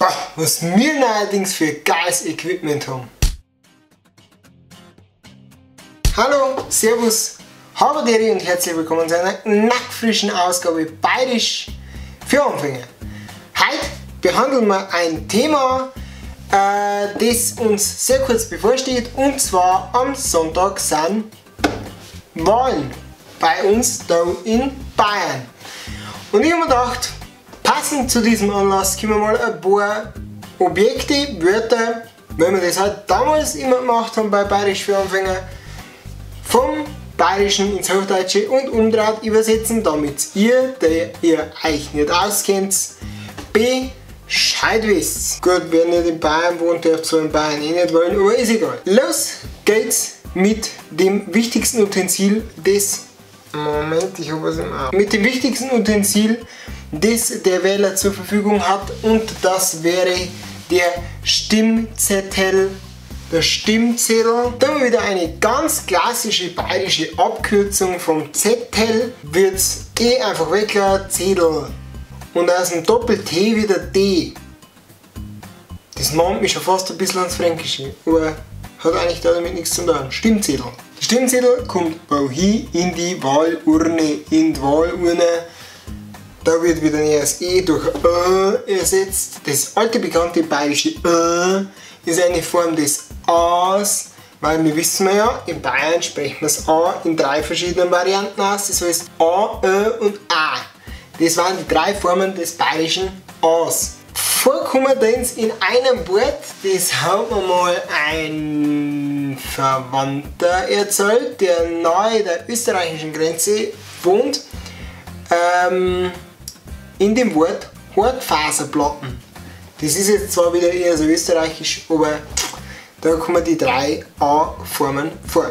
Boah, was wir neuerdings für geiles Equipment haben. Hallo, Servus, Habaderi und herzlich willkommen zu einer nackfrischen Ausgabe Bayerisch für Anfänger. Heute behandeln wir ein Thema, das uns sehr kurz bevorsteht, und zwar am Sonntag sind Wahlen bei uns da in Bayern. Und ich habe mir gedacht, passend zu diesem Anlass können wir mal ein paar Objekte, Wörter, wenn wir das halt damals immer gemacht haben bei Bayerisch für Anfänger, vom Bayerischen ins Hochdeutsche und umdreht übersetzen, damit ihr, der ihr euch nicht auskennt, Bescheid wisst. Gut, wer nicht in Bayern wohnt, darf zwar in Bayern eh nicht wollen, aber ist egal. Los geht's mit dem wichtigsten Utensil des... Moment, ich hab was im Auge. Mit dem wichtigsten Utensil, das der Wähler zur Verfügung hat, und das wäre der Stimmzettel. Der Stimmzettel. Da haben wir wieder eine ganz klassische bayerische Abkürzung vom Zettel. Wird's eh einfach weglassen, Zettel. Und aus dem Doppel-T wieder D. Das mahnt mich schon fast ein bisschen ans Fränkische, aber hat eigentlich damit nichts zu tun. Stimmzettel. Der Stimmzettel kommt wohin? In die Wahlurne. In die Wahlurne. Da wird wieder das E durch Ö ersetzt. Das alte bekannte bayerische Ö ist eine Form des A's, weil wir wissen ja, in Bayern sprechen wir das A in drei verschiedenen Varianten aus. Das heißt A, Ö und A. Das waren die drei Formen des bayerischen A's. Vorkommen denn in einem Wort, das hat mir mal ein Verwandter erzählt, der nahe der österreichischen Grenze wohnt, in dem Wort Hartfaserplatten. Das ist jetzt zwar wieder eher so österreichisch, aber da kommen die drei A-Formen vor.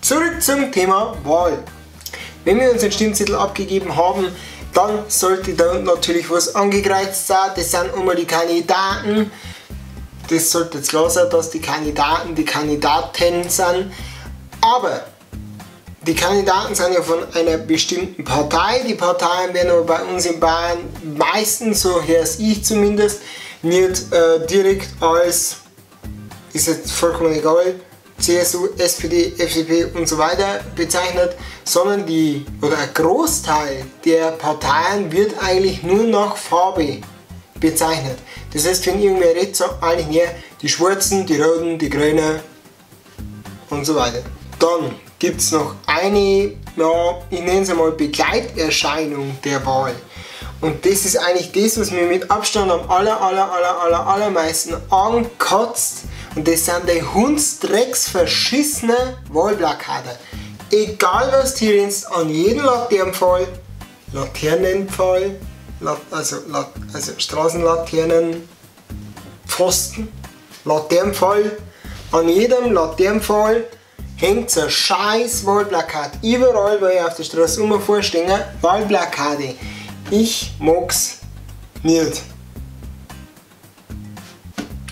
Zurück zum Thema Wahl. Wenn wir unseren Stimmzettel abgegeben haben, dann sollte da unten natürlich was angekreuzt sein. Das sind einmal die Kandidaten. Das sollte jetzt klar sein, dass die Kandidaten die Kandidaten sind. Aber die Kandidaten sind ja von einer bestimmten Partei. Die Parteien werden aber bei uns in Bayern meistens, so höre ich zumindest, nicht direkt als, ist jetzt vollkommen egal, CSU, SPD, FDP und so weiter bezeichnet, sondern die, oder ein Großteil der Parteien wird eigentlich nur nach Farbe bezeichnet. Das heißt, wenn irgendwer redet, sagt eigentlich nicht die Schwarzen, die Roten, die Grünen und so weiter. Dann gibt es noch eine, ja, ich nenne es einmal Begleiterscheinung der Wahl. Und das ist eigentlich das, was mir mit Abstand am allermeisten ankotzt. Und das sind die hundsdrecksverschissenen Wahlplakate. Egal was du hier rennst, an jedem Laternenpfahl, Laternenpfahl, also Straßenlaternen, Pfosten, Laternenpfahl, an jedem Laternenpfahl hängt so ein scheiß Wahlplakat. Überall, wo ich auf der Straße rumfahre, stehen Wahlplakate. Ich mag's nicht.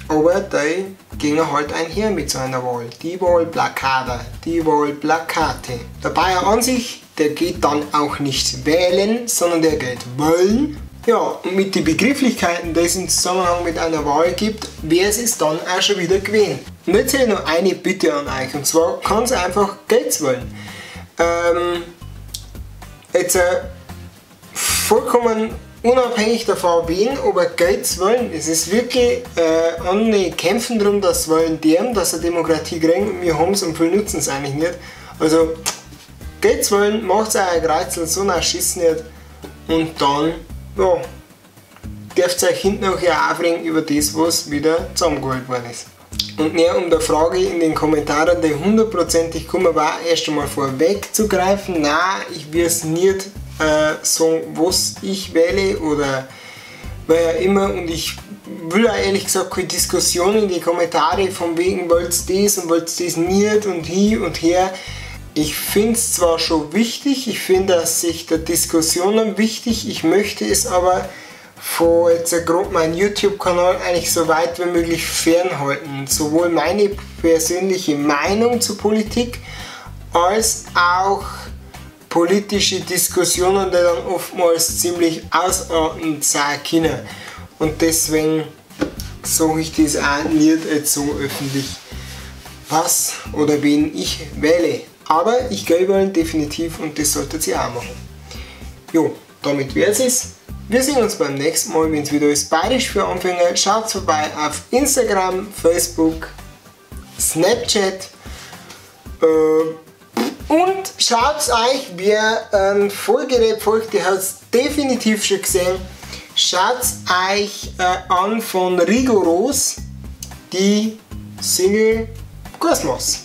Aber die gingen halt einher mit so einer Wahl. Die Wahlplakate, die Wahlplakate. Der Bayer an sich, der geht dann auch nicht wählen, sondern der geht wählen. Ja, und mit den Begrifflichkeiten, die es im Zusammenhang mit einer Wahl gibt, wäre es dann auch schon wieder gewesen. Und jetzt hätte ich noch eine Bitte an euch, und zwar ganz einfach Geld wollen. Jetzt vollkommen unabhängig davon, wen, aber Geld wollen. Es ist wirklich, andere kämpfen darum, dass wollen deren, dass eine Demokratie kriegen, und wir haben es und viel nutzen es eigentlich nicht. Also Geld wollen, macht euer Kreuzel, so einen Schiss nicht, und dann, ja, dürft ihr euch hinten auch hier aufregen über das, was wieder zusammengeholt worden ist. Und näher um der Frage in den Kommentaren, die hundertprozentig kommen war, erst einmal vorwegzugreifen. Nein, ich werde es nicht sagen, was ich wähle oder wer ja immer, und ich will auch ehrlich gesagt keine Diskussion in die Kommentare von wegen, wollt ihr das und wollt ihr das nicht und hin und her. Ich finde es zwar schon wichtig, ich finde aus Sicht der Diskussionen wichtig, ich möchte es aber von jetzt gerade meinem YouTube-Kanal eigentlich so weit wie möglich fernhalten. Sowohl meine persönliche Meinung zur Politik als auch politische Diskussionen, die dann oftmals ziemlich ausartend sein können. Und deswegen sage ich das auch nicht jetzt so öffentlich, was oder wen ich wähle. Aber ich gebe definitiv und das solltet ihr auch machen. Jo, damit wär's es. Wir sehen uns beim nächsten Mal, wenn es wieder ist Bayerisch für Anfänger. Schaut vorbei auf Instagram, Facebook, Snapchat und schaut euch, wer ein Folgerät folgt, der hat es definitiv schon gesehen. Schaut euch an von Rigoros die Single Kosmos.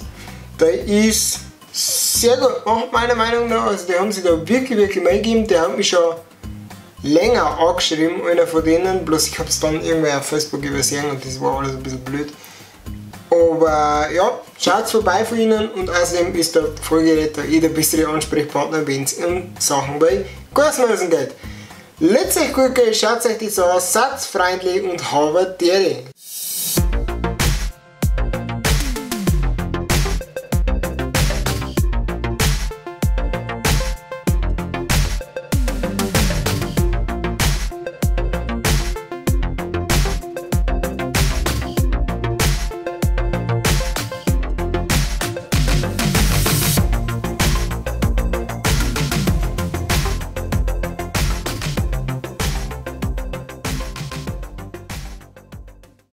Der ist sehr gut gemacht, meiner Meinung nach. Also die haben sich da wirklich, wirklich Mühe gegeben. Der hat mich schon länger angeschrieben, einer von denen, bloß ich hab's dann irgendwer auf Facebook übersehen und das war alles ein bisschen blöd. Aber ja, schaut vorbei von ihnen und außerdem ist der Folgeretter eh der bessere Ansprechpartner, wenn es um Sachen bei Gasmausen geht. Lasst euch gut gehen, schaut euch das an, seid freundlich und habet Ehre.